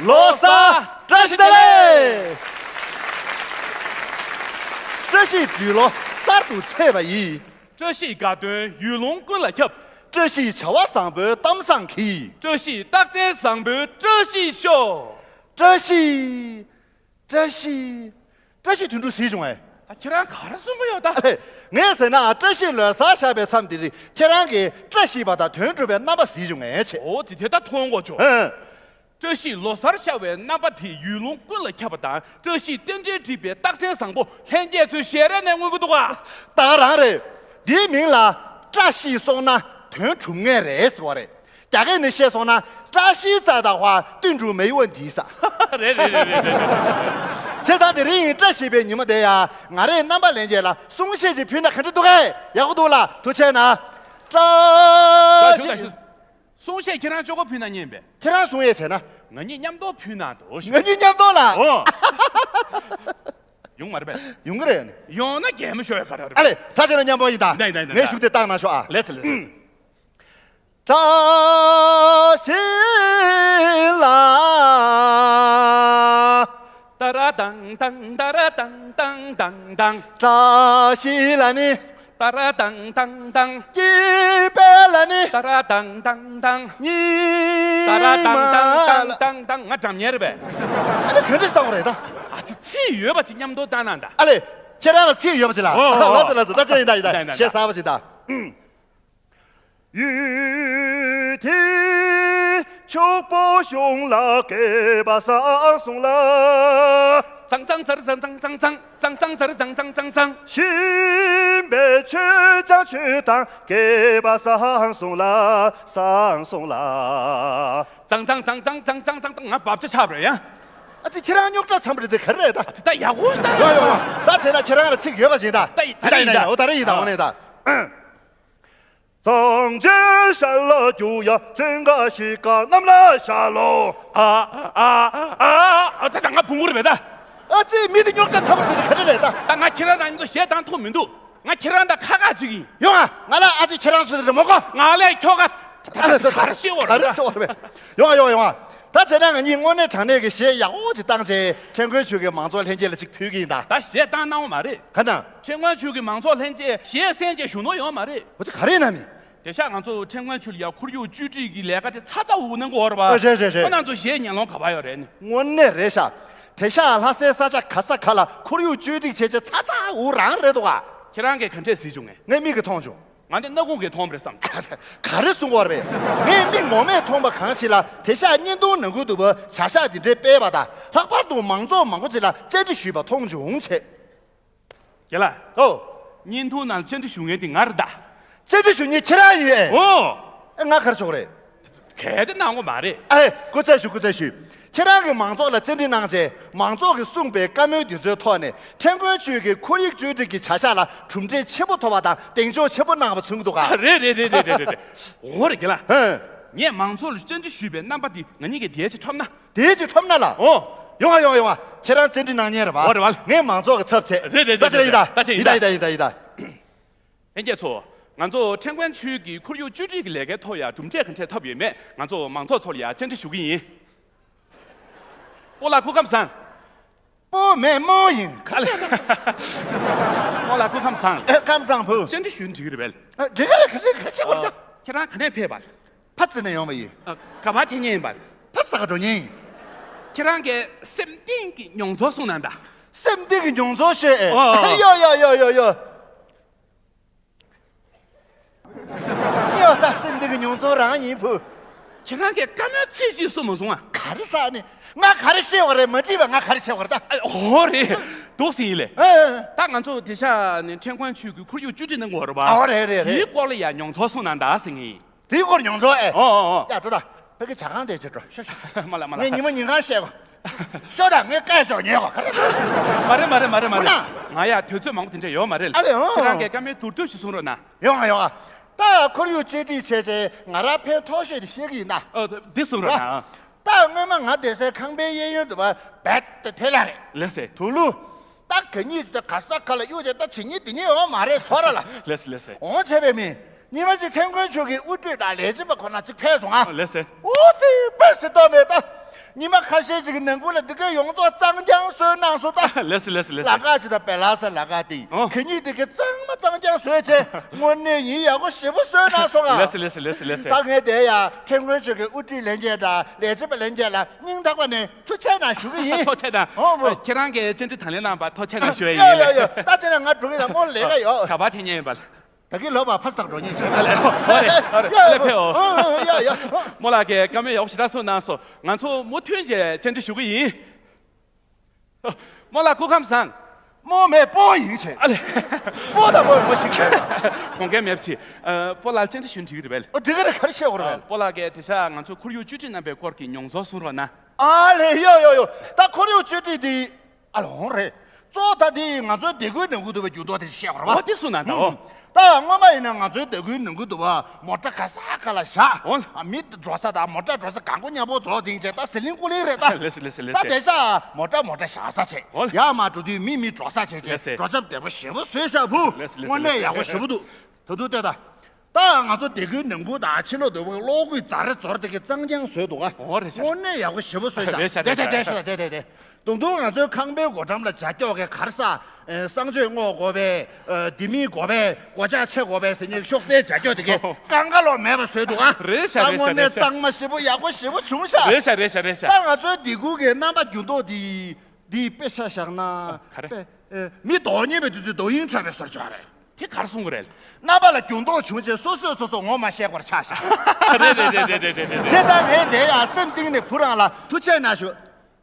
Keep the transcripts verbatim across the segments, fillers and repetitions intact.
ལོ་གསར་བཀྲ་ཤིས་བདེ་ལེགས། བཀྲ་ཤིས་འབྲུག་ལོ་གསར་དུ་ཚེས་པ་ཡིས། བཀྲ་ཤིས་དགའ་སྟོན་ཡུལ་ལུང་ཀུན་ལ་ཁྱབ། བཀྲ་ཤིས་བྱ་བ་བཟང་པོའི་གཏམ་བཟང་གིས། བཀྲ་ཤིས་རྟགས་མཚན་བཟང་པོའི་བཀྲ་ཤིས་ཤོག། བཀྲ་ཤིས། བཀྲ་ཤིས། བཀྲ་ཤིས་དོན་གྲུབ་གཟིགས་བྱུང་ངས། ཨ། ཁྱེད་རང་ག་རེ་གསུང་གི་ཡོད་ད། ཨ་ལས། ངས་ཟེར་ན་བཀྲ་ཤིས་ལོ་གསར་བཞག་པའི་མཚམས་འདིར་ཁྱེད་རང་གིས་བཀྲ་ཤིས་པ་དང་དོན་གྲུབ་པའི་རྣམ་པ་གཟིགས་བྱུང་ངས་བྱས། ཨོ་དེ་དེ་ད་མཐོང་གོ་ཆོག། ཨ། བཀྲ་ཤིས་ལོ་གསར་ཤར་བའི་རྣམ་པ་དེ་ཡུལ་ལུང་ཀུན་ལ་ཁྱབ་པ་དང་བཀྲ་ཤིས་རྟེན་འབྲེལ་འགྲིག་པའི་རྟགས་མཚན་བཟང་པོ་ལྷན་རྒྱས་ཚོའི་ཞལ་རས་ནས་མངོན་གྱི་འདུག་ག། ད་ག་རང་རེད། འདིའི་མིང་ལ་བཀྲ་ཤིས་སོང་ན་དོན་གྲུབ་ངེས་རེད་ཟེར་བ་རེད། རྒྱ་སྐད་ནས་བཤད་སོང་ན། 扎西在的话，定住没问题ས། རེད་རེད། བྱས་ཙང་དེ་རིང་བཀྲ་ཤིས་པའི་ཉི་མ་དེ་ཡ། ང་རའི་རྣམ་པ་ལྷན་རྒྱས་ལ་གསུང་བཤད་ཅིག་ཕུལ་ན་ག་འདྲ་འདུག་གས། ཡག་པོ་འདུག་ལ། ཐུགས་རྗེ་གནང་། བཀྲ་ཤིས། གསུང་བཤད་ཁྱེད་རང་གཅིག་པོ་ཕུལ་ན་ཉན་པས། ཁྱེད་རང་གསུང་ཡས་བྱས་ན། ང་གཉིས་མཉམ་དུ་ཕུལ་ན་འདུག་ཞུ། ང་གཉིས་མཉམ་དུ་ལ། ཨོ། ཡོང་མ་རེད་པས། ཡོང་གི་རེད། ཡོང་ན་གད་མོ་ཤོར་ཡ་ག་རེ་རེད། ཨ་ལས། ད་བྱས་ན་མཉམ་པོ་ཡིན་ད། ནས་ནས་ནས། ངས་གཞུག་དེ་བཏང་གནང་ཤོག་ཨ། ལགས་སོ་ལགས་སོ། 扎西啦。 ཏ་ར་ཏང་ཏང་ཏ་ར་ཏང་ཏང་ཏང་ཏང་། 扎西啦呢། ཏ་ར་ཏང་ཏང་ཏང་། 吉贝啦呢། ཏ་ར་ཏང་ཏང་ཏང་། 尼玛啦། ཏ་ར་ཏང་ཏང་ཏང་ཏང་། ང་འགྲམ་ཉལ་རེད་པས། ཨ་ནི་ག་འདྲ་ཞིག་བཏང་བ་རེད་ད། ཨ་ཙི། ཚིག་ཡོད་པ་ཅིག་མཉམ་དུ་བཏང་ན་ད། ཨ་ལས། ཁྱེད་རང་ལ་ཚིག་ཡོད་པ་ཅིག་ལ། ཨོ་ཨོ། ལགས་སོ་ལགས་སོ། ད་ཅི་ཡིན་ད་ཡིན་ད། ད་ད་ད། ཞེ་ས་བ་ཅིག་ད། ཡུལ་དེའི་ཕྱུག་པོ་གཞུང་ལ་སྐྱེས་པ་བཟང་སོང་ལ། ཙང་ཙང་ཙར་ཙང་ཙང་ཙང་ཙང་། ཙང་ཙང་ཙར་ཙང་ཙང་ཙང་ཙང་། ཞིམ་པའི་ཆོས་ཀྱང་ཆོས་དང་སྐྱེས་པ་བཟང་སོང་ལ། བཟང་སོང་ལ། ཙང་ཙང་ཙང་ཙང་ཙང་ཙང་ཙང་། ང་བབ་ཆ་ཆགས་པ་རེད་ཡ། ཨ་ཙི། ཁྱེད་རང་རྙོག་དྲ་ཚ་པོ་རེད་དེ་ག་རེ་རེད་ད། ཨ་ཙི། ད་ཡག་པོ་ཞིག་ད། ཡོང་ཡོང་ཡོང་། ད་བྱས་ན་ཁྱེད་རང་ལ་ཚིག་ཡོད་པ་ཞིག་ད། ད་ད་ད་ཡིན་ད། ཡིན་ད། ཨོ་ད་རེད་ཡིན་ད། ཨོ་ནས་ད། 从前山了就要真个西个南了下喽。 ཨ་ཨ་ཨ་ཨ། ད་ད་ང་བུ་མོ་རེད་པས་ད། ཨ་ཙི། མི་དེ་རྙོག་དྲ་ཚ་པོ་དེ་ག་རེ་རེད་ད། ད་ང་ཁྱེད་རང་དང་མཉམ་དུ་གཞས་བཏང་ཐུབ་མི་འདུག། ང་ཁྱེད་རང་དང་ཁ་ཁ་ཅིག་ཡིན། ཡོང་ཨ། ང་ལ་ཨ་ཙི་ཁྱེད་རང་ཚོ་རེད་མོ་གོ། ང་ལས་ཁྱོ་ག། ད་ད་ད་ག་རེ་ཤེས་བ་རེད། ག་རེ་ཤེས་བ་རེད། ཡོང་ཨ་ཡོང་ཨ་ཡོང་ཨ། ད་བྱས་ན་ང་གཉིས་དངོས་གནས་དྲང་གནས་ཀྱི་གཞས་ཡག་པོ་ཅིག་བཏང་བྱས་ཁྲེང་ཀོན་ཆུས་ཀྱི་མང་ཚོགས་ལྷན་རྒྱས་ལ་ཅིག་ཕུལ་གྱི་ཡིན་ད། ད་གཞས་བཏང་གནང་བ་མ་རེད། ག་ན། ཁྲེང་ཀོན་ཆུས་ཀྱི་མང་ཚོགས་ལྷན་རྒྱས་གཞས་གསན་བྱས་བཞུགས་ནོ་ཡོད་མ་རེད། འོ་ཙི། ག་རེ་ཡིན་ན་མི། དེ་ཤག་ང་ཚོ་ཁྲེང་ཀོན་ཆུས་ལ་ཡ་ཁོར་ཡུག་བཅོས་སྒྲིག་གི་ལས་ཀ་དེ་ཚ་ཚ་འུར་འུར་གནང་གི་ཡོད་རེད་པ། ཨ་རེད་རེད་རེད། ཁོ་རང་ཚོ་གཞས་ཉན་ལོང་ག་པར་ཡོད་རེད་ནི། དངོས་གནས་རེད་ཤག། དེ་ཤག་ལྷ་སའི་ས་ཆ་ག་ས་ག་ལ་ཁོར་ཡུག་བཅོས་སྒྲིག་བྱས་བྱས་ཚ་ཚ་འུར་རང་རེད་འདུག་ག། ཁྱེད་རང་གིས་ག་འདྲས་གཟིགས་བྱུང་ངས། ངས་མིག་གིས་མཐོང་བྱུང་། ང་འདི་སྣ་ཁུང་གིས་མཐོང་བ་རེད་བསམ། ག་རེ་གསུང་གི་ཡོད་རེད་པས། ངས་མིག་ངོ་མས་མཐོང་བ་གང་ཞིག་ལ། དེ་ཤག་བརྙན་ཐུང་ནང་ཁུལ་དུ་བྱ་གཞག་འདི་འདྲའི་སྤེལ་བ་དང་། ལྷག་པར་དུ་མང་ཚོགས་མང་པོ་ཅིག་ལ་བཅར་འདྲི་ཞུས་པ་མཐོང་བྱུང་བྱས། རྒན་ལགས། ཨོ། བརྙན་ཐུང་ནང་བཅར་འདྲི་ཞུ་མཁན་དེ་ང་རེད་ད། བཅར་འདྲི་ཞུ་མཁན་ཁྱེད་རང་ཡིན་ཨེ། ཨོ། ཨེ། ང་ག་རེ་བྱེད་དགོས་རེད། གལ་ཏེ་གནང་དགོས་མ་རེད། ཨེ། སྐུ་རྩེད་ཞུ། སྐུ་རྩེད་ཞུ། ཁྱེད་རང་གིས་མང་ཚོགས་ལ་བཅར་འདྲི་གནང་བྱས། མང་ཚོགས་ཀྱིས་གསུངས་པའི་བཀའ་མོལ་དེ་ཚོའི་ཐོག་ནས། ཁྲེང་ཀོན་ཆུས་ཀྱི་ཁོར་ཡུག་བཅོས་སྒྲིག་གི་བྱ་གཞག་ལ་གྲུབ་འབྲས་ཆེན་པོ་ཐོབ་པ་དང་། གདེང་འཇོག་ཆེན་པོ་གནང་བ་མཚོན་གྱི་འདུག་ག། རེད་རེད་རེད། འོ་རེད་རྒན་ལགས། ཧེ། ངས་མང་ཚོགས་ལ་བཅར་འདྲི་ཞུས་པའི་རྣམ་པ་འདི་ང་གཉིས་ཀྱིས་དེ་ཅིག་འཁྲབ་ན། དེའི་ཅིག་ཁྲོམ་ན་ལ། ཨོ། ཡོང་བ་ཡོང་བ་ཡོང་བ། ཁྱེད་རང་བཅར་འདྲི་གནང་མཁན་རེད་པ། འོ་རེད་པ། ངས་མང་ཚོགས་ཀྱི་ཚབ་བྱས། རེད་རེད། ད་ཆ་ཡིན་ད། ད་ཆ་ཡིན་ད། ཡིན་ད་ཡིན་ད་ཡིན་ད། ལྷན་རྒྱས་ཚོ། ང་ཚོ་ཁྲེང་ཀོན་ཆུས་ཀྱི་ཁོར་ཡུག་བཅོས་སྒྲིག་གི་ལས་ཀའི་ཐོག་ཡ་གྲུབ་འབྲས་ག་འདྲས་ཐོབ་ཡོད་མེད། ང་ཚོ་མང་ཚོགས་ཚོ་ལ་ཡ་བཅར་འདྲི་ཞུ་གི་ཡིན། སྤོ་ལགས་སྐུ་ཁམས་བཟང་། སྤོ་མེད་རྨོ་ཡིན། ག་ལེ། སྤོ་ལགས་སྐུ་ཁམས་བཟང་། ཨེ། ཁམས་བཟང་བུ། བཅར་འདྲི་ཞུ་ན་འགྲིག་གི་རེད་པས། ཨ། འགྲིག་གི་རེད། ག་རེ་ག་རེ་བྱེད་དགོས་རེད་ད། ཁྱེད་རང་ག་ནས་ཕེབས་པ། ཕར་ཙི་ནས་ཡོང་བ་ཡིན། ཨ། ག་པར་ཐེ་ཉེ་ཡིན་པ། ཕར་ས་ག་འགྲོ་ཉེ་ཡིན། ཁྱེད་རང་གིས་སེམས་གཏིང་གི་མྱོང་ཚོར་གསུང་གནང་དང་། སེམས་གཏིང་གི་མྱོང་ཚོར་ཤོད་ཨེ། ཨོ། ཡོ་ཡོ་ཡོ་ཡོ་ཡོ། ཡོ། ད་སེམས་གཏིང་གི་མྱོང་ཚོར་རང་ཡིན་བུ། ཁྱེད་རང་གིས་བཀའ་མོལ་ཚིག་གཅིག་གསུང་མ་སོང་ཨ། ག་རེ་ཟེར་ནི། ང་ག་རེ་བཤད་པ་རེད། མ་འགྲིག་པ་ང་ག་རེ་བཤད་པ་རེད་ད། ཨ། ཨོ་རེད། འདུག་སེ་ཡིན་ལེ། ཨེ། ད་ང་ཚོ་དེ་ཤག་ནས་ཁྲེང་ཀོན་ཆུས་ཀྱི་ཁོར་ཡུག་བཅོས་སྒྲིག་གནང་གི་ཡོད་རེད་པ། ཨོ་རེད་རེད་རེད། དེའི་སྐོར་ལ་ཡ་མྱོང་ཚོར་གསུང་གནང་དང་ཟེར་ངེས། དེའི་སྐོར་མྱོང་ཚོར་ཨེ། ཨོ་ཨོ་ཨོ། ཡ་འགྲོ་ད། ཕ་གི་ཇ་ཁང་དེ་ཅིག་འགྲོ་ཤོག་ཤོག། མ་ལ་མ་ལ། ངས་ཉི་མ་ཉིན་གང་བཤད་གོ། ཤོག་ད། ངས་བཀའ་ཤོག་ཉན་གོ། ག་རེ། མ་རེད་མ་རེད་མ་རེད་མ་རེད། ང་ཡ་དུས་ཚོད་མང་པོ་དེ་འདྲ་ཡོད་མ་རེད། ཨ་ལེ། ཨོ། ཁྱེད་རང་གིས་བཀའ་མོལ་མདོར་བསྡུས་ཤིག་གསུང་རོགས་གནང་། ཡོང་ང་ཡོང་ང་། ད་ཁོར་ཡུག་བཅོས་སྒྲིག་བྱས་བྱས་ང་རང་ཕན་ཐོགས་ཤོས་དེ་བཤད་གི་ཡིན་ད། ཨོ། འདི་གསུང་རོགས་གནང་། ད་སྔོན་མ་ང་བསྡད་སའི་ཁང་པའི་གཡས་གཡོན་དུ་བ་བད་དེ་ཐེ་ལ་རེད། ལགས་སེ། དུ་ལུ། ད་ག་ཉིད་དེ་ག་ས་ག་ལ་གཡུག་བྱས། ད་དེ་ཉིད་དེ་ཉིད་འོང་མ་རེད་ཚོར་ར་ལ། ལགས་སེ་ལགས་སེ། འོང་བྱས་པའི་མི། ཉི་མ་གཅིག་ཁྲེང་ཀོན་ཆུས་ཀྱི་དབུ་ཁྲིད་དང་ལས་བྱེད་པ་ཁོ་ན་གཅིག་ཕེབས་སོང་ཨ། ལགས་སེ། ཨོ་ཙི། དཔེ་སྲིད་དོགས་མེད་ད། ཉི་མ་ཁ་ཤས་ཅིག་གི་ནང་ཁུལ་ལ་འདི་གའི་ཡོངས་རྫོགས་གཙང་རྐྱང་བཟོས་གནང་སོང་ད། ལགས་སོ་ལགས་སོ་ལགས་ལ་སོ། ཀ་ཅི་དང་བེ་ལ་ས་ལ་ཀ་ཏི། ཨོ། ཁེ་གཉིས་དེ་གའི་གཙང་མ་གཙང་རྐྱང་བཟོས་བྱས་དངོས་གནས་ཡིན་ཡག་པོ་ཞེ་པོ་བཟོས་གནང་སོང་ཨ། ལགས་སོ་ལགས་སོ་ལགས་སོ་ལགས་སོ། ད་ངས་དེ་ཡ་ཁྲེང་ཀོན་ཆུས་ཀྱི་དབུ་ཁྲིད་ལྷན་རྒྱས་དང་ལས་བྱེད་པ་ལྷན་རྒྱས་ལ་སྙིང་ཐག་པ་ནས་ཐུགས་རྗེ་གནང་ཞུ་གི་ཡིན། ཐུགས་རྗེ་གནང་། ཨོ་བོ། ཁྱེད་རང་གིས་བཅར་འདྲི་དང་ལེན་གནང་བར་ཐུགས་རྗེ་གནང་ཞུ་ཡ་ཡིན། ཡ་ཡ་ཡ། ད་དེ་ནས་ང་འགྲོ་གི་ཡིན། ད་མོ་ལས་ཀ་ཡོད། ག་པར་ཐེ་ཉན་ཡིན་པ། ད་གིན་ལོག་པ་ཕ་སི་ཐག་འགྲོ་ཉེན་བྱས། ཨ་ལེ། ཨོ་རེད། ཨོ་རེད། ཨ་ལེ་ཕེབས་འོ། ཡ་ཡ། རྨོ་ལགས་ཀྱིས་བཀའ་མོལ་ཡག་པོ་ཞེ་དྲག་གསུངས་གནང་སོང་། ང་ཚོ་མུ་མཐུད་བྱས་བཅར་འདྲི་ཞུ་གི་ཡིན། རྨོ་ལགས་སྐུ་ཁམས་བཟང་། རྨོ་མེད་སྤོ་ཡིན་བྱས། ཨ་ལེ། སྤོ་དང་སྤོ་མོ་ཞིག་བྱས། དགོངས་འགལ་མེད་པ་བྱེད། ཨ། སྤོ་ལགས་བཅར་འདྲི་ཞུ་འགྲིག་གི་རེད་པས། ཨོ་འགྲིག་གི་རེད། ག་རེ་བཤད་དགོས་རེད་པས། སྤོ་ལགས་ཀྱིས་དེང་སང་ང་ཚོ་ཁོར་ཡུག་བཅོས་སྒྲིག་རྣམ་པའི་སྐོར་གྱི་མྱོང་ཚོར་གསུང་རོགས་གནང་། ཨ་ལེ། ཡོ་ཡོ་ཡོ། ད་ཁོར་ཡུག་བཅོས་སྒྲིག་འདི། ཨ་ལོང་རེད། གཙོ་བོ་ད་དེ་ང་ཚོའི་སྡེ་ཁུལ་ནང་ཁུལ་དུ་བའི་འགྱུར་ལྡོག་དེ་བཤད་པ་རེད་པ། ཨོ་དེ་གསུངས་གནང་ད། ཨོ། ད་སྔོན་མ་ཡིན་ན་ང་ཚོའི་སྡེ་ཁུལ་ནང་ཁུལ་དུ་བ་མོ་ཊ་ག་ས་ག་ལ་བཞག་ཨོ། ཨ། མི་འགྲོ་ས་དང་མོ་ཊ་འགྲོ་ས་གང་པོ་མཉམ་པོ་རྫོགས་ཟིན་བྱས། ད་ཟི་ལིང་ཀུ་ལིང་རེད་ད། ལགས་སེ་ལགས་སེ་ལགས་ད་སེ། དེ་ས་མོ་ཊ་མོ་ཊ་བཞག་ས་བྱས། ཨོ། ཡར་མར་འགྲོ་དུས་མི་མི་འགྲོ་ས་བྱས་བྱས། ལགས་སེ། འགྲོ་ཆབ་བདེ་པོ་ཞེ་པོ་བཟོས་བཞག་བུ། ལགས་སེ་ལགས་སེ། དངོས་གནས་ཡག་པོ་ཞེ་པོ་འདུག་ད་དུང་ལྟོས་ད། ད་ང་ཚོ་སྡེ་ཁུལ་ནང་ཁུལ་དང་ཕྱི་ལོགས་དུ་གློག་སྐུད་རྫ་རེ་རྫོར་དེ་གི་གཙང་རྐྱང་བཟོས་འདུག་ག་འོ་རེད་ཤག་འོ་གནས་ཡག་པོ་ཞེ་པོ་བཟོས་ཤག་རེད་ཤག་དེ་རེད་དེ་ཤག་དེ་ཤག་དེ་དེ་དེ། དུང་དུང་ང་ཚོའི་ཁང་པའི་སྒོ་འགྲམ་ལ་ཇ་སྐྱོག་གི་གར་ས། ཨེ། གསང་སྤྱོད་སྔོག་དགོས་པས། ཨེ། ལྡེ་མིག་དགོས་པས། སྒོ་ལྕགས་ཕྱེ་དགོས་པས་ཟེར་ནས་ཤོག་རྩེའི་ཇ་སྐྱོག་དེ་གས་ཀང་ཀ་ལོག་མེད་པ་བཟོས་འདུག་ག་རེད་ཤག་ད་རེད་ཤག་དངོས་གནས་རེད་ཤག་གཙང་མ་ཞེ་པོ་ཡག་པོ་ཞེ་པོ་བྱུང་ཤག་རེད་ཤག་རེད་ཤག་རེད་ཤག་ད་ང་ཚོའི་སྡེ་ཁུལ་གྱི་རྣམ་པ་འགྱུར་ལྡོག་འདི། འདི་དཔེ་ཆ་བཞག་ན། ཨ། ག་རེ། དཔེ། ཨེ། མི་རྡོག་ཉེས་པའི་དུས་ཚོད་རྡོ་དབྱིངས་འཁྲབ་པའི་བཟོ་ཆོག་རེད། དེ་ག་རེ་གསུང་གི་རེད། རྣམ་པ་ལ་འགྱུར་ལྡོག་བྱུང་རྗེས་སོ་སོས་སོ་སོ་ངོ་མ་ཤེས་པར་ཆགས་ཤག་རེད་རེད་རེད། བྱས་ཙང་ངས་དེ་ཡང་སེམས་གཏིང་ནས་བུ་རང་ལ་ཐུགས་རྗེ་གནང་ཞུ།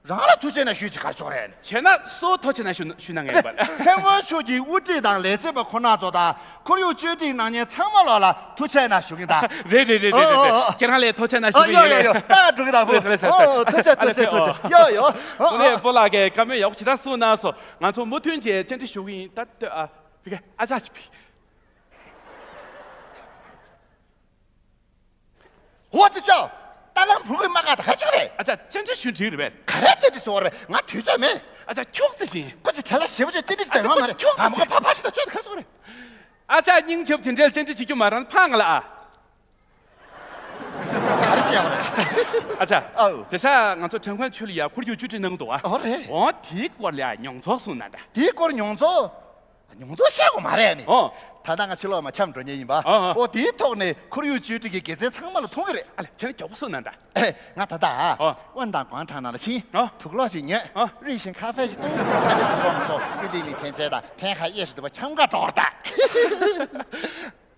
རང་ལ་ཐུགས་རྗེ་གནང་ཞུ་ཅིག་ག་རེ་ཆོག་རེད། བྱས་ན་སུ་ཐུགས་རྗེ་གནང་ཞུ་ཞུ་ན་ངེས་པར། ཁྲེང་ཀོན་ཆུས་ཀྱི་དབུ་ཁྲིད་དང་ལས་བྱེད་པ་ཁོ་ན་ཚོ་དང་ཁོར་ཡུག་བཅོས་སྒྲིག་གནང་མཁན་ཚང་མ་ལོག་ལ་ཐུགས་རྗེ་གནང་ཞུ་གི་ད། རེད་རེད་རེད་རེད་རེད། ཨོ་ཨོ་ཨོ། ཁྱེད་རང་ལ་ཐུགས་རྗེ་གནང་ཞུ་ཨོ་གི་ཡོད་ཡོད་ཡོད་ཡོད། ད་འགྲོ་གི་ད་བུ། ལགས་སོ་ལགས་སོ་ལགས་སོ། ཨོ་ཐུགས་རྗེ་ཐུགས་རྗེ། ཡོད་ཡོད། ཨོ་ཨོ། སྤོ་ལགས་ཀྱིས་བཀའ་མོལ་ཡག་པོ་ཇི་ལྟར་གསུངས་གནང་སོང་། ང་ཚོ་མུ་མཐུད་བྱས་བཅར་འདྲི་ཞུ་གི་ཡིན་ད། ལྟོས་ཨ། ཕི་གེ་ཨ་ཅག་ཅིག་ཕི། ཧོ་ཙི་ཅོ། ད་ལམ་བུ་གི་མ་ག་ད་ག་ཅིག་རེད། ཨ་ཅག་བཅར་འདྲི་ཞུ་འགྲིག་རེད་པས། ག་རེ་བཅར་འདྲི་ཞུ་བ་རེད། ང་དུས་ཚོད་མེད། ཨ་ཅག་ཁྱོག་ཙི་ཞིག་ཁོ་ཅི་བྲེལ་བ་ཞེ་པོ་ཅིག་བཅར་འདྲི་ཞིག་ཨ་ཅག་དང་ཁོ་ཅི་ཁྱོག་ཙི་ཨ་ཞིག་མ་ག་ཕ་ཕ་ཞིག་ད་ཅོ་ད་ག་ཅིག་རེད། ཨ་ཅག་སྙིང་རྗེ་པོ་དེ་འདྲའི་བཅར་འདྲི་བྱེད་རྒྱུ་མ་རང་ཕ་ང་ལ་ཨ། ག་རེ་བཤད་པ་རེད། ཨ་ཅག་ཨའུ། དེ་ཤ་ང་ཚོ་ཁྲེང་ཀོན་ཆུས་ལ་ཡ་ཁོར་ཡུག་བཅོས་སྒྲིག་གནང་འདུག་ཨ། ཨོ་རེད། འོ་དེའི་སྐོར་ལ་ཡ་མྱོང་ཚོར་གསུངས་གནང་ད། དེའི་སྐོར་མྱོང་ཚོར། མྱོང་ཚོར་བཤད་དགོས་མ་རེད་ནི། ཨོ། ད་ལྟ་ང་ཕྱི་ལོགས་མ་འཁྱམས་འགྲོ་མཁན་ཡིན་པ། ཨོ་ཨོ། ཨོ་དེའི་ཐོག་ནས་ཁོར་ཡུག་བཅོས་སྒྲིག་གི་དགེ་མཚན་ཚང་མ་ལ་མཐོང་གི་རེད། ཨ་ལེ་ཁྱེད་རང་མགྱོགས་པོ་གསུངས་གནང་ད། ཨེ། ང་ད་ལྟ་ཨ། ཨོ། ཝན་དང་ཀོང་ཁྲང་ནང་ལ་ཕྱིན། ཨོ། དུག་ལོག་ཅིག་ཉོས། ཨོ། རུས་ཤིང་ཁ་ཧྥེ་ཞིག་བཏུང་། ཨ་ནི་དུག་ལོག་མ་ཐོག་ཀུན་ཏི་ལི་འཐེན་བྱས་དང་འཐེན་ཁ་གཡས་ཞིག་འདུག་པ་འཁྱམ་ག་འགྲོ་བར་ད།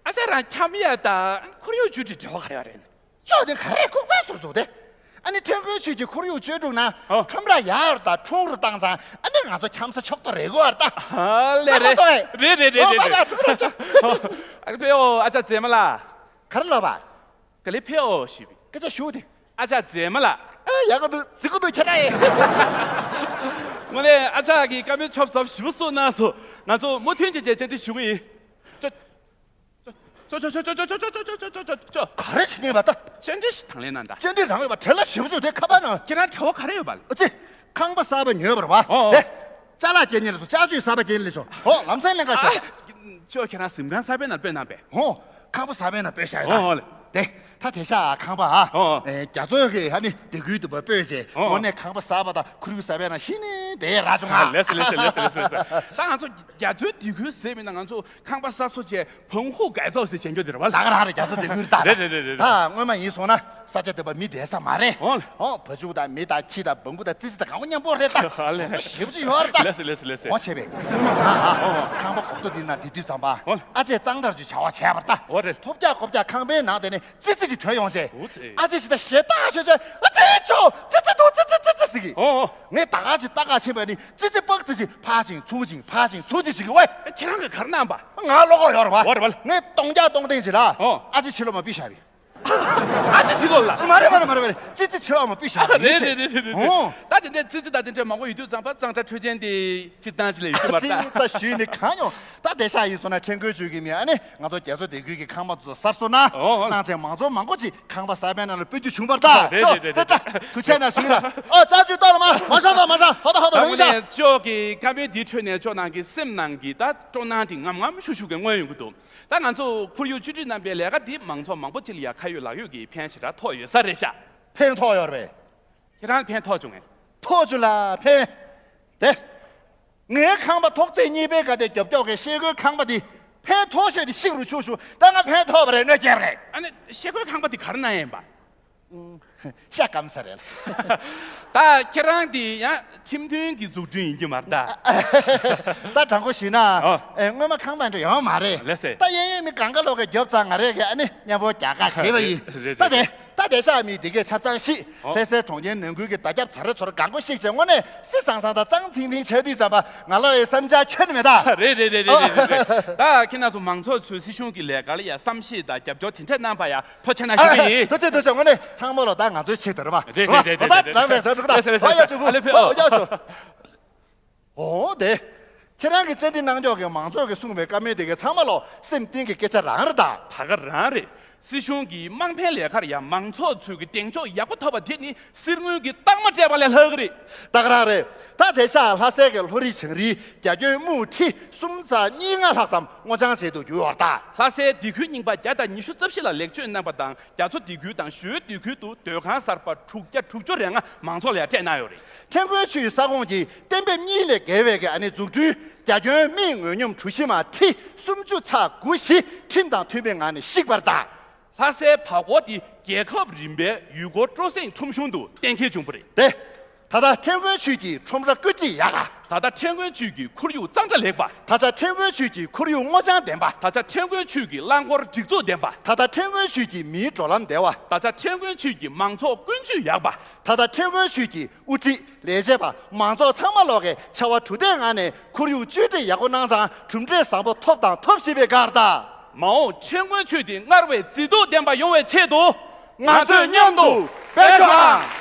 ཨ་ཅག་རང་འཁྱམ་ཡ་ད་ཁོར་ཡུག་བཅོས་སྒྲིག་འབྲེལ་བ་ག་རེ་ཡོད་རེད། ཅོག་དེ་ག་རེ་ལྐུགས་པའི་ཟུར་འདུག་སྟེ། ཨ་ནི་ཁྲེང་ཀོན་ཆུས་ཀྱི་ཁོར་ཡུག་བཅོས་སྒྲིག་ནང་ཨོ། ཁྲོམ་ར་ཡག་ཡོད་ད་ཁྲུང་རུ་བཏང་ཙང་ཨ་ནི་ང་ཚོ་འཁྱམ་ས་ཆོག་ཏོ་རེད་གོ་ཨར་ད། ཨ་ལེ་རེད། ལགས་སོ་ཨེ། རེད་རེད་རེད་ཨོ་རེད་པ་རེད། པ་ཁྲུང་རུ་ཅོ། ཨ་ཕེ་ཨོ་ཨ་ཅག་མཛེས་མ་ལགས། ག་རེ་ལབ་པ། ག་ལེ་ཕེ་ཨོ་ཞུས་པས། སྐད་ཆ་ཞུ་དེ། ཨ་ཅག་མཛེས་མ་ལགས། ཨ་ཡག་ག་འདུག་རྫིག་ག་འདུག་ཁྱེད་རང་ཨེ། དངོས་གནས་ཨ་ཅག་གིས་བཀའ་མོལ་ཆོབ་ཚབ་ཞིབ་པོ་གསུངས་གནང་སོང་། ང་ཚོ་མུ་མཐུད་བྱས་བྱས་བཅར་འདྲི་ཞུ་གི་ཡིན། ཅོ། ཅོ་ཅོ་ཅོ། ག་རེ་བྱེད་ཀྱིན་པ་ད། བཅར་འདྲི་ཞིག་དང་ལེན་གནང་ད། བཅར་འདྲི་རང་ཡོད་པ་བྲེལ་བ་ཞེ་པོ་ཅིག་དེ་ཁ་པར་ནང་། ཁྱེད་རང་བྲེལ་བ་ག་རེ་ཡོད་པ། ཨ་ཙི། ཁང་པ་གསར་པ་ཉོས་པ་རེད་པ། ཨོ་ཨོ། དེ། ཅ་ལག་སྐྱེལ་མཁན་ལ་སོང་། ཅ་ཆས་གསར་པ་སྐྱེལ་མཁན་ལ་སོང་། ཨོ་ལམ་སེང་ལེན་ག་ཤོག་ཨ། ཅོ་ཁྱེད་རང་གཟིམ་ཁང་གསར་པའི་ནང་སྤོས་གནང་པས། ཨོ། ཁང་པ་གསར་པའི་ནང་སྤོས་བཞག་ཡོད་ད། ཨོ་ཨོ་ལེ། དེ། ད་དེ་ཤ་ཁང་པ་ཨ། ཨོ་ཨོ། ཨེ། རྒྱ་མཚོ་གི་ཨ་ནི་སྡེ་ཁུལ་དུ་བ་སྤོས་བྱས། ཨོ་ཨོ། དངོས་གནས་ཁང་པ་གསར་པ་དང་ཁོར་ཡུག་གསར་པའི་ནང་ཤི་ནས་བསྡད་ར་བྱུང་ང་། ལགས་སོ་ལགས་སོ་ལགས་སོ་ལགས་སོ། ད་ང་ཚོ་རྒྱ་མཚོའི་སྡེ་ཁུལ་ཟེར་མིན་ན་ང་ཚོ་ཁང་པ་གསར་བཟོ་བྱས། 棚户改造ཟེར་བྱེད་རྒྱུ་དེ་རེད་བ། ད་ག་རང་རེད། རྒྱ་མཚོ་སྡེ་ཁུལ་ད། རེད་རེད་རེད་རེད། ད་སྔོན་མ་ཡིན་སོང་ན་ས་ཆ་དེ་བ་མི་བསྡད་ས་མ་རེད། ཨོ། ཨོ་བ་ཕྱུགས་དང་མི་དང་ཁྱི་དང་བོང་བུ་དང་ཙི་ཙི་དང་གང་བ་མཉམ་པོ་རེད་ད། ཨ་ལེ། ཞེ་པོ་ཅིག་ཡོད་རེད་ད། ལགས་སོ་ལགས་སོ་ལགས་སོ། ཨོ་བྱས་པས་སྔོན་མ་ང་ཨ། ཨོ། ཁང་པ་གོག་ཏོ་འདི་ན་དེ་དུས་ཙམ་པ། ཨོ། ཨ་ཅེ་གཙང་སྦྲ་ཅིག་བྱ་བ་བྱས་པ་རེད་ད། ཨོ་རེད། ཐོབ་རྒྱག་ཀོབ་རྒྱག་ཁང་པའི་ནང་དེ་ནས་ཙི་ཙི་ཅིག་ཐོན་ཡོང་བྱས། ཨོ་ཙི། ཨ་ཅེ་ཞིག་ད་ཞེ་ད་ཆོས་ཆོས་ཨ་ཙི་ཅོ་ཙི་ཙི་འདུག་ཙི་ཙི་ཙི་ཙི་ཟེར་གི། ཨོ་ཨོ། ངས་ད་ག་ཅིག་ལྟ་ག་ཕྱིན་པ་ནི་ཙི་ཙི་ལྤགས་ཙི་ཅིག་ཕར་ཕྱིན་ཚུར་ཕྱིན་ཕར་ཕྱིན་ཚུར་ཕྱིན་ཟེར་གི་ཝེ། ཁྱེད་རང་གིས་ག་རེ་གནང་པ། ང་བློ་ཁོག་ཡོད་རེད་བ། ཡོད་རེད་བ། ངས་གཏོང་རྒྱག་གཏོང་སྟངས་ཅིག་ལ། ཨོ། ཨ་ཅེ་ཕྱི་ལོགས་མ་ཕུད་བཞག་པས། ཨ་ཅེ་ཕྱི་ལོགས་ལ། མ་རེད་མ་རེད་མ་རེད་མ་རེད། ཙི་ཙི་ཕྱི་ལོགས་མ་ཕུད་བཞག་པས། རེད་རེད་རེད་རེད། ཨོ། ད་དེ་འདྲའི་ཙི་ཙི་ད་དེ་འདྲའི་མང་པོ་ཡོད་དུས་ཙམ་པ་གཙང་སྦྲ་འཕྲོད་བསྟེན་དེ་སྤྱིར་བཏང་ཅིག་ལ་ཡོད་ཀྱི་མ་རེད་ད། ཙི་ཙི་ད་ཞུས་ནས་གང་ཡོང་། ད་དེ་ཤ་ཡིན་སོང་ན་ཁྲེང་ཀོན་ཆུས་ཀྱི་མི་ཨ་ནི་ང་ཚོ་རྒྱ་མཚོ་སྡེ་ཁུལ་གྱི་ཁང་པ་ཚོ་གསར་བཟོ་གནང་། ཨོ་ཨོ། གནང་བྱས་མང་ཚོགས་མང་པོ་ཅིག་ཁང་པ་གསར་པའི་ནང་ལ་སྤོ་རྒྱུ་བྱུང་བ་རེད་ད། རེད་ཅོ་རེད་རེད་ཙེ་ད་རེད། ཐུགས་རྗེ་གནང་ཞུ་གི་ད། ཨོ་ཅག་ཅིག་ལྟོས་ལ་མ་མ་ཤོག་ད་མ་ཤོག་ཧོ་ད་ཧོ་ད་ད་རུང་ཤ། ངས་ཅོག་གི་བཀའ་མོལ་འདིའི་ཁྲོད་ནས་ཅོག་ནང་གི་སེམས་ནང་གི་ད་སྤྲོ་སྣང་དེ་ངམ་ངམ་ཤུགས་ཤུགས་ཀྱིས་མངོན་ཡོང་གི་འདུག་ད་ང་ཚོ་ཁོར་ཡུག་བཅོས་སྒྲིག་རྣམ་པའི་ལས་ཀ་འདི་མང་ཚོགས་མང་པོ་ཅིག་ལ་ཡ་ཁ་ཡོད་ལག་ཡོད་ཀྱི་ཕན་ཞེ་དྲག་ཐོགས་ཡོད་ས་རེད་ཤག་ཕན་ཐོགས་ཡོད་རེད་པས། ཁྱེད་རང་ཕན་ཐོགས་བྱུང་ངས། ཐོགས་བྱུང་ལ་ཕན། དེ། ངའི་ཁང་པ་ཐོག་བརྩེགས་གཉིས་པའི་ག་དེ་རྒྱབ་ཀྱོག་གི་ཤེལ་སྒོའི་ཁང་པ་འདི་ཕན་ཐོགས་ཤོས་དེ་ཤིག་རུ་ཆུག་ཤུ། ད་ང་ཕན་ཐོགས་པ་རེད། གནོད་སྐྱེལ་བ་རེད། ཨ་ནི་ཤེལ་སྒོའི་ཁང་པ་འདི་ག་རེ་གནང་ཡིན་པ། ཤ་སྐམ་ས་རེད། ད་ཁྱེད་རང་འདི་ཡང་ཁྲིམས་མཐུན་གྱི་འཛུགས་སྐྲུན་ཡིན་གྱི་མ་རེད་ད། ད་དྲང་པོ་ཞུས་ན། ཨ། ཨེ། སྔོན་མ་ཁང་པ་འདྲ་ཡོད་མ་རེད། ལགས་སེ། ད་གཡས་གཡོན་མི་གང་ག་ལོག་གི་རྒྱབ་ཚང་ང་རེ་གི་ཨ་ནི་མཉམ་པོ་རྒྱག་ག་བྱས་པ་ཡིན། རེད། ད་རེད། དེ། ད་དེ་ཤག་མི་འདི་གས་ཆ་ཚང་ཞིག་ཨོ། ལྷ་སའི་གྲོང་ཁྱེར་ནང་ཁུལ་གྱི་བརྡ་ཁྱབ་ཚ་རེ་ཚོར་གང་པོ་ཞིག་བྱས་དངོས་གནས་སི་སང་སང་དང་གཙང་ཐིང་ཐིང་བྱས་དུས་ཙམ་པ་ང་ལ་ཡི་བསམ་འཆར་ཁྱོན་ནས་མེད་ད། རེད་རེད་རེད། ད་ཁྱེད་རང་ཚོ་མང་ཚོགས་ཚོས་སྲིད་གཞུང་གི་ལས་ཀ་ལ་ཡ་བསམ་ཤེས་དང་རྒྱབ་སྐྱོར་དེ་འདྲ་གནང་པ་ཡ་ཐུགས་རྗེ་གནང་ཞུ་གི་ཡིན། ཐུགས་རྗེ་ཐུགས་རྗེ། དངོས་གནས་ཚང་མ་ལོ་ད་ང་ཚོའི་ཆེད་དུ་རེད་པ། རེད་རེད་རེད། ད་རེད་རེད། ལམ་བས་ཚོ་འགྲོ་ད། ལགས་སེ་ལགས་སེ། ཨོ་ཡག་ཆོག་ཨ་ལེ་ཕེ། ཨོ་ཡག་ཆོག་ཨོ་དེ། ཁྱེད་རང་གི་བཅར་འདྲི་གནང་ཕྱོགས་ཀྱི་མང་ཚོགས་ཀྱིས་གསུངས་པའི་བཀའ་མོལ་དེ་གའི་ཚང་མ་ལོ་སེམས་གཏིང་གི་སྐད་ཆ་རང་རེད་ད། ད་ག་རང་རེད། སྲིད་གཞུང་གིས་དམངས་ཕན་ལས་ཀར་ཡང་མང་ཚོགས་ཚོས་ཀྱི་གདེང་འཇོག་ཡག་པོ་ཐོབ་པ་དེ་ནི་གསེར་དངུལ་གྱི་རྟགས་མ་སྤྲད་པ་ལས་ལྷག་གི་རེད། ད་ག་རང་རེད། ད་དེ་ཤག་ལྷ་སའི་གི་ལྷོ་རི་བྱང་རིའི་རྒྱ་ཁྱོན་སྨུག་ཁྲི་གསུམ་ཚེག་གཉིས་ལྔ་ལྷག་ཙམ་སྔོ་ལྗང་བྱེད་དུ་འགྱུར་བ་རེད་ད། ལྷ་སའི་སྡེ་ཁུལ་རྙིང་པ་བརྒྱ་དང་ཉི་ཤུ་རྩ་བཞི་ལ་ལེགས་བཅོས་གནང་པ་དང་། རྒྱ་མཚོ་སྡེ་ཁུལ་དང་ཞོལ་སྡེ་ཁུལ་དུ་སྡོད་ཁང་གསར་པ་དྲུག་བརྒྱ་དྲུག་ཅུ་རེ་ལྔ་མང་ཚོགས་ལ་ཡང་སྤྲད་གནང་ཡོད་རེད། ཁྲེང་ཀོན་ཆུས་ས་ཁོངས་ཀྱི་གཏན་འབེབས་གཉིས་ལས་བརྒལ་བའི་གི་ཨ་ནི་འཛུགས་སྐྲུན་རྒྱ་ཁྱོན་སྨི་ངོས་སྙོམས་གྲུ་བཞི་མ་ཁྲི་སུམ་ཅུ་ཚེག་དགུ་བཞི་ཁྲིམས་དང་མཐུན་པའི་ངང་ནས་བཤིག་པ་རེད་ད། ལྷ་སའི་བར་སྐོར་དེ་རྒྱལ་ཁབ་རིམ་པའི་ཡུལ་སྐོར་སྤྲོ་གསེང་ཁྲོམ་གཞུང་དུ་གཏན་འཁེལ་བྱུང་བ་རེད། དེ། ད་ལྟ་ཁྲེང་ཀོན་ཆུས་ཀྱི་ཁྲོམ་ར་བཀོད་སྒྲིག་ཡག་ག་ད་ལྟ་ཁྲེང་ཀོན་ཆུས་ཀྱི་ཁོར་ཡུག་གཙང་སྦྲ་ལེགས་པ། ད་ཆ་ཁྲེང་ཀོན་ཆུས་ཀྱི་ཁོར་ཡུག་སྔོ་ལྗང་ལྡན་པ། ད་ཆ་ཁྲེང་ཀོན་ཆུས་ཀྱི་རླངས་འཁོར་སྒྲིག་འཛུགས་ལྡན་པ། ད་ལྟ་ཁྲེང་ཀོན་ཆུས་ཀྱི་མིའི་འགྲོ་ལམ་བདེ་བ། ད་ཆ་ཁྲེང་ཀོན་ཆུས་ཀྱི་མང་ཚོགས་ཀུན་སྤྱོད་ཡག་པ། ད་ལྟ་ཁྲེང་ཀོན་ཆུས་ཀྱི་དབུ་ཁྲིད་ལས་བྱེད་པ་མང་ཚོགས་ཚང་མ་ལོག་གིས་བྱ་བ་གྲུབ་མཐའི་ངང་ནས་ཁོར་ཡུག་བཅོས་སྒྲིག་ཡག་པོ་གནང་ཙང་གྲུབ་འབྲས་བཟང་པོ་ཐོབ་དང་ཐོབ་བཞིན་པའི་སྒང་རེད་ད། མ་འོངས་ཁྲེང་ཀོན་ཆུས་དེ་སྔར་བས་མཛེས་སྡུག་ལྡན་པ་ཡོང་བའི་ཆེད་དུ། ང་ཚོས་མཉམ་དུ་འབད་ཤོག་ཨང་།